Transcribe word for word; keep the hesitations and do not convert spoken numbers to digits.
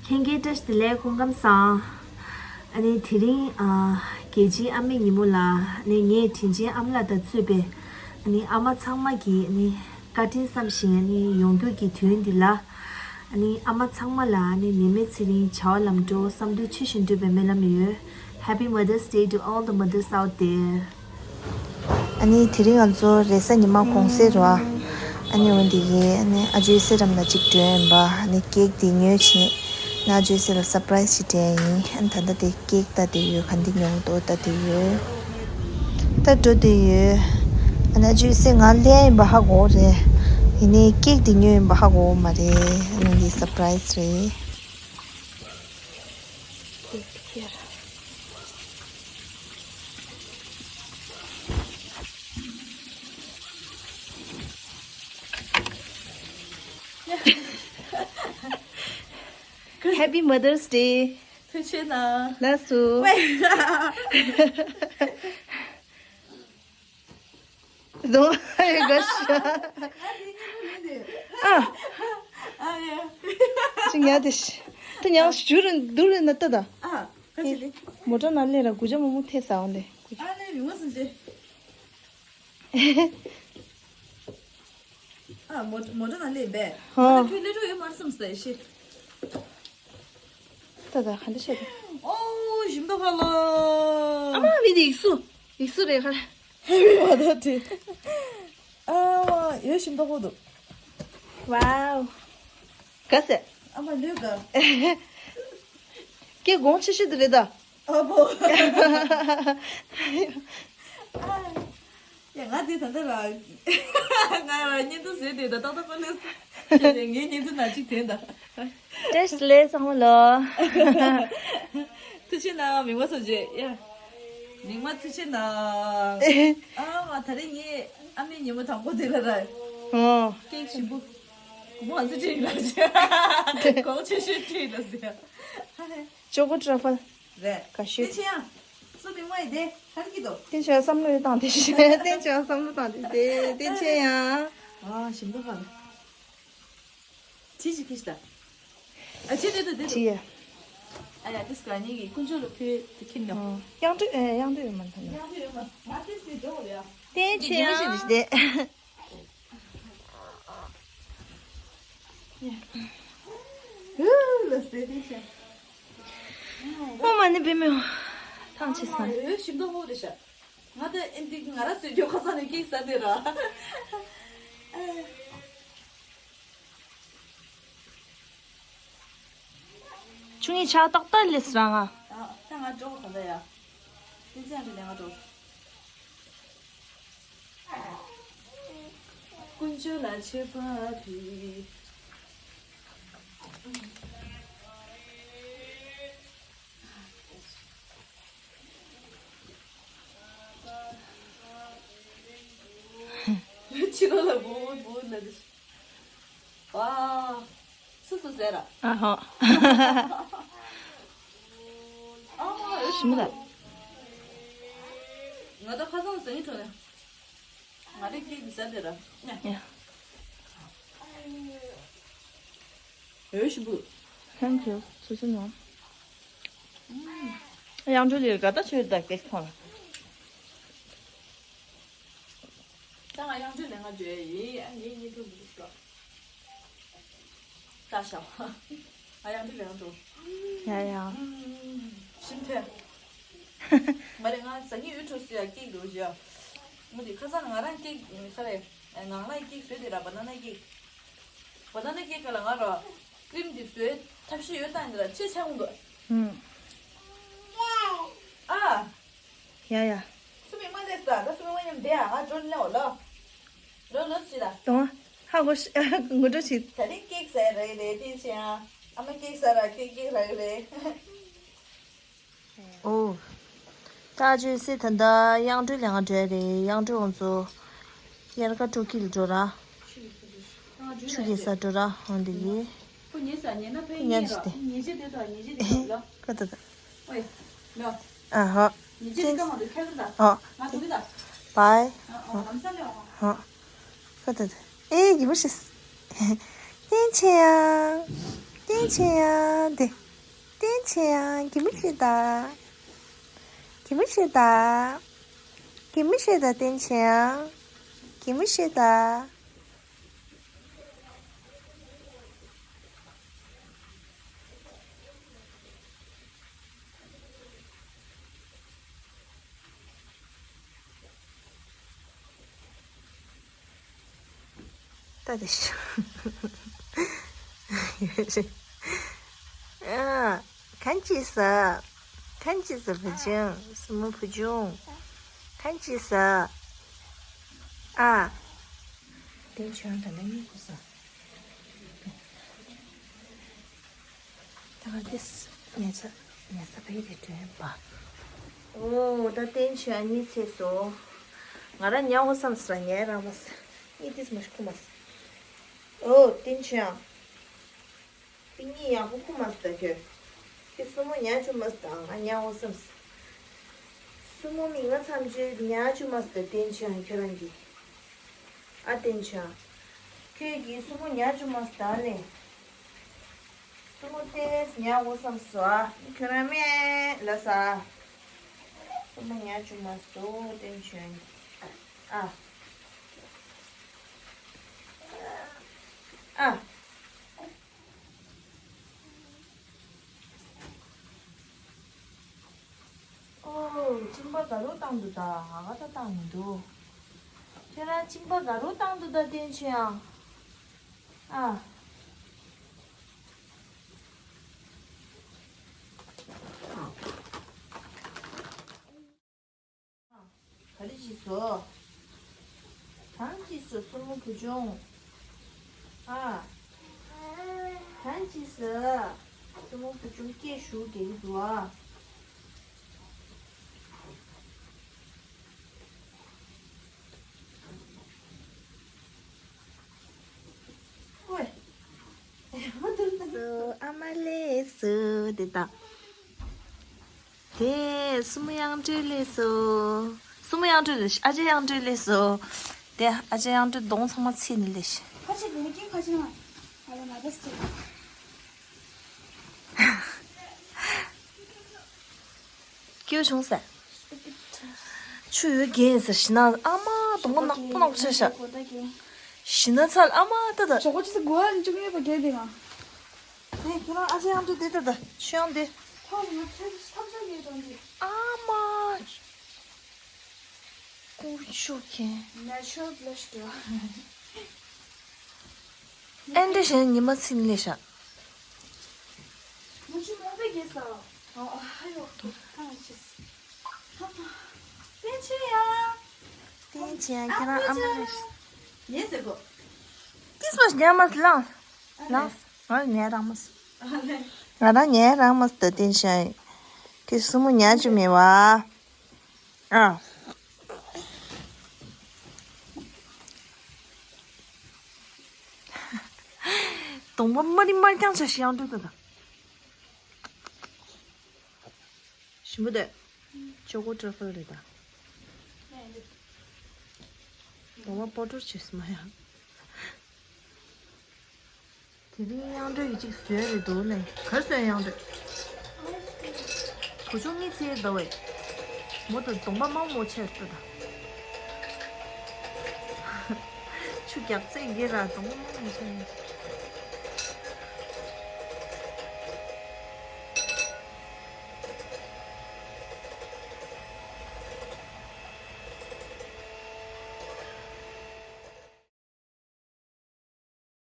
ལྷན་རྒྱས་བཀྲ་ཤིས་བདེ་ལེགས། སྐུ་ཁམས་བཟང་། ཨ་ནི་དེ་རིང་ཨ་རྒྱལ་སྤྱིའི་ཨ་མའི་ཉིན་མོ་ལ་ཨ་ནི་ངས་དྲིན་ཅན་ཨ་མ་ལགས་དང་གཙོས་པའི་ཨ་ནི་ཨ་མ་ཚང་མ་གི་ཨ་ནི་བཀའ་དྲིན་བསམ་ཞིང་ཨ་ནི་ཡོང་རྒྱུ་གི་དུས་འདི་ལ། ཨ་ནི་ཨ་མ་ཚང་མ་ལ་ཨ་ནི་ནད་མེད་ཚེ་རིང་བྱ་བ་ལམ་འགྲོ་བསམ་འདུན་ཆེ་ཞིང་སྒྲུབ་པའི་སྨོན་ལམ་ཡོད། Happy Mother's Day to all the mothers out there. ཨ་ནི་དེ་རིང་ང་ཚོ་རེས་གཟའ་ཉི་མ་གུང་སེང་རེད་བ། ཨ་ནི་འོ་འདི་གི་ཨ་ནི་ཨ་ཇོའི་སེ་རམ་ན་གཅིག་འགྲོ་ཡིན་པ། ཨ་ནི་ཀེག་དེ་ཉོས་བྱས་ན་ཨ་ཇོའི་སེ་ལ་སར་པ་རའི་སི་ཞིག་སྤྲད་ཡིན། ཨ་ནི་ད་ལྟ་དེ་ཀེག་ལྟ་དེ་ཡོད། ག་འདི་ཉོ་འདུག་ལྟ་དེ་ཡོད། ད་འགྲོ་དེ་ཡོད། ཨ་ནི་ཨ་ཇོའི་སེ་ང་ལས་ཡིན་པ་ཧ་གོ་རེད། ཡིན་ནའི་ཀེག་དེ་ཉོས་ཡིན་པ་ཧ་གོ་མ་རེད། ཨ་ནི་འདི་སར་པ་རའི་སི་རེད། Happy Mother's Day. ཐུགས་རྗེ་གནང་། ལགས་སོ། ཝེ། ཟོ་ཨེ་ག་ཤ། ཨ། ཨ་ཡ། ཅི་ཉལ་དེ་ཤི། ཏུ་ཉལ་ཞུ་རུ་འདུག་ལེ་ན་ཏ་ད། ཨ། ག་ཅི་ལེ། མོ་ཊ་ན་ལེ་ར་གུ་ཇ་མོ་མོ་ཐེ་ས་འོང་དེ། ཨ་ལེ་མི་མོ་སུ་ཅེ། ཨ་མོ་མོ་ཊ་ན་ལེ་བེ། ཧོ། ཁྱོད་ལེ་རུ་ཡོད་མར་སུམ་སེ་ཤི། ད་ད་ག་འདྲ་བྱས་ཏེ། ཨོ་ཞིམ་ཏོག་ཁ་ལོ། ཨ་མ་མི་དེ་ཡིག་གཟུགས་ཡིག་གཟུགས་རེད་ཁ། ཧེ་བི་མ་ད་དེ། ཨ་མ་ཡོད་ཞིམ་ཏོག་ཁོ་འདུག་ཝའོ། ག་ཟེ། ཨ་མ་ལུས་ག་ཀྱེ་གོང་ཆེ་ཤོས་དེ་རེད་ད། ཨ་བོ། ཡ་ང་དེ་ད་ལྟ་ར། ང་ར་བརྙན་ཐུང་བཟོས་དེ་ད་ཏག་ཏག་པ་ལས། ཁྱེད་ནས་ངའི་བརྙན་ཐུང་ནང་གཅིག་དེ་ད། བཀྲ་ཤིས་བདེ་ལེགས་ཚང་མ་ལོ། ཐུགས་རྗེ་གནང་། མིག་དམར་སོགས་བརྗོད་ཡ། མིག་དམར་ཐུགས་རྗེ་གནང་། ཨ་མ་ད་རེས་ངའི་ཨ་མའི་ཉིན་མོ་དང་པོ་དེ་ལ་ར། ཨོ། ཀེག་ཞིམ་པོ། གོང་ང་ཚོ་ཁྲིད་ལ་ཟེར། གོང་ཆེ་ཤོས་ཁྲིད་ལ་ཟེར། ཅོ་ཀོ་ཊ་ར་ཕལ། རེད། ག་ཤོད། དེ་ཆེ་ཡང་། སུ་མིག་དམར་ཡི་དེ་ཧར་གི་དོ། དེ་ཆེ་ཡང་བསམ་བློ་ཡོད་དང་དེ་ཤོད། དེ་ཆེ་ཡང་བསམ་བློ་དང་དེ་དེ་དེ་ཆེ་ཡང་། ཨ་ཞིམ་པོ་ཧ་ལ། ཁྲིད་ཅིག་ཁྲིད་ཤི་ད། ཨ་ཁྲིད་དེ་དོ་དེ་དོ། ཁྲིད་ཡ། ཨ་ཡ་དེ་སྐ་ཉིད་ཀྱི་དཀོན་མཆོག་ལ་ཕུལ་དེ་ཁྱིམ་ནོ། ཨོ། གཡང་འགྲོས་ཨེ་གཡང་འགྲོས་ཡོད་མ་ཐོན་ན། གཡང་འགྲོས་ཡོད་མ་ང་དེ་སི་འགྲོ་ཡ། དེ་ཆེ་ཡང་། ཨོ་མ་ནི་བེ་མེ། ཐང་ཆེ་སང་། ཨོ་ཞིམ་ཏོག་ཧོ་རེ་ཤ། ང་ད་ཨེ་འདི་ང་ར་སུ་འགྱོ་ཁ་སང་ནས་ཀེག་ཟ་དེ་ར། ཆུང་ངེ་ཆ་ཏག་ཏག་ལས་རང་ང་། ཨ་ད་ང་འགྲོ་ག་ད་ཡ། དེ་ཚེ་ཡང་དེ་ནས་ང་འགྲོ། དཀོན་མཆོག་ལ་མཆོད་པ་ཕུལ། ཕྱི་ལོགས་ལ་བུ་བུ་ལ་དེ། ཝ། སུ་སུ་ཟེར་ར། ཨ་ཧོ། ཨ་མ་ཨེ་ཤི་མི་ལ། ང་ད་ཁ་སང་ཟ་ཡི་ཐོག་ནས། ང་རེ་ཀེག་ཟ་དེ་ར། ཡ། ཨེ་ཤི་བུ། Thank you. སུ་སུ་ནོ། གཡང་འགྲོས་ལིར་ག་ད་ཆོས་ད་ཀེག་ཐོང་ལ། ད་ང་གཡང་འགྲོས་ལས་ང་འགྲོས་ཡི་ཨ་ངའི་གཉིད་ཐུག་མི་འདུག་ཤོག་ད་ཤོག་ང་གཡང་འགྲོས་ལས་ང་འགྲོ། ཡ་ཡ། ཤིན་ཐེ། མ་རེད་ང་ཟ་ངའི་ཡུལ་ཁྲོད་སུ་ཡ་ཀེག་འགྲོ་ཞིག་ཡ། མོ་དེ་ཁ་སང་ང་རང་ཀེག་ཁ་རེ་ནང་ལ་ཀེག་བཟོས་དེ་ར་བ་ན་ན་ཀེག་བ་ན་ན་ཀེག་ག་ལ་ང་ར་ཀྲིམ་དེ་བཟོས་ཐབས་ཤེས་ཡོད་ད་འདི་ལ་ཆེ་ཆགས་འདུག་ཨ། ཡ་ཡ། སུ་མི་མ་ལས་ད་ད་སུ་མི་མ་ཉམས་བསྡད་ཨ་ང་འགྲོ་ནས་ལོ། ལོ་ལོ་ཞིག་ད། དང་ཧ་གོ་ཤི་ངུ་འགྲོ་ཞིག་ད་རིང་ཀེག་ཟ་རེད་རེད་དེ་ཆེ་ཨ། ཨ་མ་ཀེག་ཟ་ར་ཀེག་ཀེག་ར་རེད། ཨོ། ད་ཅོས་སེ་ད་ད་གཡང་འགྲོས་ལས་ང་འགྲོ་རེད། གཡང་འགྲོས་ང་ཚོ་དབྱར་ཁ་སྤྲོ་སྐྱིད་ལ་འགྲོ་ར། ཆུ་རྐྱལ་ས་འགྲོ་ར་འོང་དེ་གི། ཁོ་ཉལ་ས་ཉལ་ན་ཕན་ཉལ་ཉལ་ར་ཞིག་སྟེ། ཉལ་ཆས་དེ་དང་ཉལ་ཆས་དེ་དང་ལ། ཁ་ད་ད། ཨོའི། ལ། ཨ་ཧ། ཉལ་ཆས་དེ་ཀ་མ་དུ་ཁ་གི་ད། ཨ། ང་དུ་གི་ད། བའི། ཨ་ཨ་ལམ་སང་ལ་ཨ། ཧ། ཁ་ད་ད། ཨེ་གི་བ་ཤི། ཡིན་ཆེ་ཡ། བསྟན་ཆེན་ཡང་དེ། བསྟན་ཆེན་ཡང་གད་མོ་བྱེད་ད། གད་མོ་བྱེད་ད། གད་མོ་བྱེད་ད་བསྟན་ཆེན་ཡང་། གད་མོ་བྱེད་ད། ད་དེ་ཤ། ཨ། གང་ཅི་ཟ། གང་ཅི་ཟ་བུ་ཆུང་། སྲུ་མོ་བུ་ཆུང་། གང་ཅི་ཟ། ཨ། བསྟན་ཆེན་ད་ནི་གཉིད་ཁུག་ས། ད་ག་དེས་ཉལ་ས་ཉལ་ས་བས་དེ་དྲན་པ། ཨོ་ད་བསྟན་ཆེན་གཉིད་སད་སོང་། ང་རང་ཉལ་འོ་བསམ་སོང་། ཉལ་རང་མ་སོང་། གཉིད་དེས་མ་ཤི་ཁུག་མ་སོང་། ཨོ་བསྟན་ཆེན། དེ་གཉིད་ཡག་པོ་ཁུག་མ་སོང་ད་ཁྱོད། ཁྱོད་སྲུ་མོ་ཉལ་བཅུག་མ་སོང་ད་ང་ཉལ་འོ་བསམ་སོང་། སྲུ་མོ་མིག་སྔ་མཚམས་གཅོད་ཉལ་བཅུག་མ་སོང་ད་བསྟན་ཆེན་ཁྱོད་རང་གིས། ཨ་བསྟན་ཆེན། ཁྱོད་ཀྱིས་སྲུ་མོ་ཉལ་བཅུག་མ་སོང་ད་ནི། སྲུ་མོ་ཏེས་ཉལ་འོ་བསམ་སོང་ཨ། ཁྱོད་རང་མེད་ལ་ས། སྲུ་མོ་ཉལ་བཅུག་མ་སོང་བསྟན་ཆེན། ཨ། ཨ། ཨོ། གཅིན་པ་དགའ་རོགས་བཏང་འདུག་ད། ང་ག་ད་བཏང་མི་འདུག་ཁྱེད་རང་གཅིན་པ་དགའ་རོགས་བཏང་འདུག་ད་བསྟན་ཆེན་ཡང་། ཨ། ག་རེ་བྱས་སོ། གང་བྱས་སོ་སྲུ་མོ་བུ་ཆུང་། ཨ། གང་བྱས་སོ། སྲུ་མོ་བུ་ཆུང་སྐད་ཤུགས་རྒྱག་གི་འདུག་ཨ། ཨོའི། སོ་ཨ་མ་ལེ་སོ་དེ་དང་། དེ་སྲུ་མོ་དབྱངས་སྒྲོལ་སླེབས་སོང་། སྲུ་མོ་དབྱངས་སྒྲོལ་ལས་ཤི། ཨ་ཅེ་དབྱངས་སྒྲོལ་སླེབས་སོང་། དེ་ཨ་ཅེ་དབྱངས་སྒྲོལ་གདོང་ཚང་མ་ཚིག་ནས་སླེབས་ཤི། ཁ་ཆེ་དེ་ནི་ཀྱེ་ཁ་ཆེ་ན། ཨ་ལ་ན་དེ་སྐྱེ། སྐྱེའུ་བྱུང་ཟེར། ཆུ་ཡོད་རྒན་ཟེར་ཞི་ན་ཨ་མ་གདོང་པ་ནག་པོ་ནག་པོ་ཆགས་ཤག་ཞི་ན་ཚལ་ཨ་མ་ད་ད། ཇོ་ཁོ་ཅི་སི་གོ་ཨ་ནི་ཅུང་ཡོད་པ་རྒན་དེ་ང་། ཨེ་ཁྱོད་རང་ཨ་ཅེ་ཡང་དུ་དེ་ལྟ་ད་ཆུ་ཡང་དེ། ཐོག་ང་ཚེ་ཐབ་ཆག་ཡོད་དང་དེ། ཨ་མ། ཀུ་ཤུ་ཁེ། Natural blush དུ། ཨེ་འདྲ་ཞིག་ཉི་མ་ཚིག་ལས་ཤག་ང་ཆུ་མོག་པའི་གེ་ས། ཨ་ཧ་ཡོ། ཧ་ཆེས། ཧ་མ། བསྟན་ཆེན་ཡ། བསྟན་ཆེན་ཡ་ཁྱེད་རང་ཨ་མ་རེད། ཡེ་ཟེར་གོ། ཏིས་མ་ཉལ་མ་སི་ལངས། ལངས། ང་ཉལ་རང་མ་སི། ང་རང་ཉལ་རང་མ་སི་ད་བསྟན་ཆེན་ཡ། ཁྱེད་སྲུ་མོ་ཉལ་བཅུག་མེད་བ། ཨ། གདོང་པ་དམར་རི་དམར་རྐྱང་ཆ་ཞིག་ཡང་འདུག་ད་ད། ཞིམ་པོ་འདུག་ཅོ་ཀོ་ཊྲ་ཕལ་རེད་ད། གདོང་པ་པོ་ཊར་བྱས་སོང་ཡ། དེ་རིང་དབྱངས་སྒྲོལ་གྱིས་གཅིག་བཟོས་རེད་འདུག་ལེ། ག་རེ་བཟོས་དབྱངས་སྒྲོལ། བུ་ཆུང་གཉིད་སད་ད་བས། མོ་ད་གདོང་པ་མང་མོ་ཆེར་ལྟོས་ད། ཆུ་རྒྱགས་ཚད་འགྱེལ་ར་གདོང་པ་མང་མོ་ཆེར།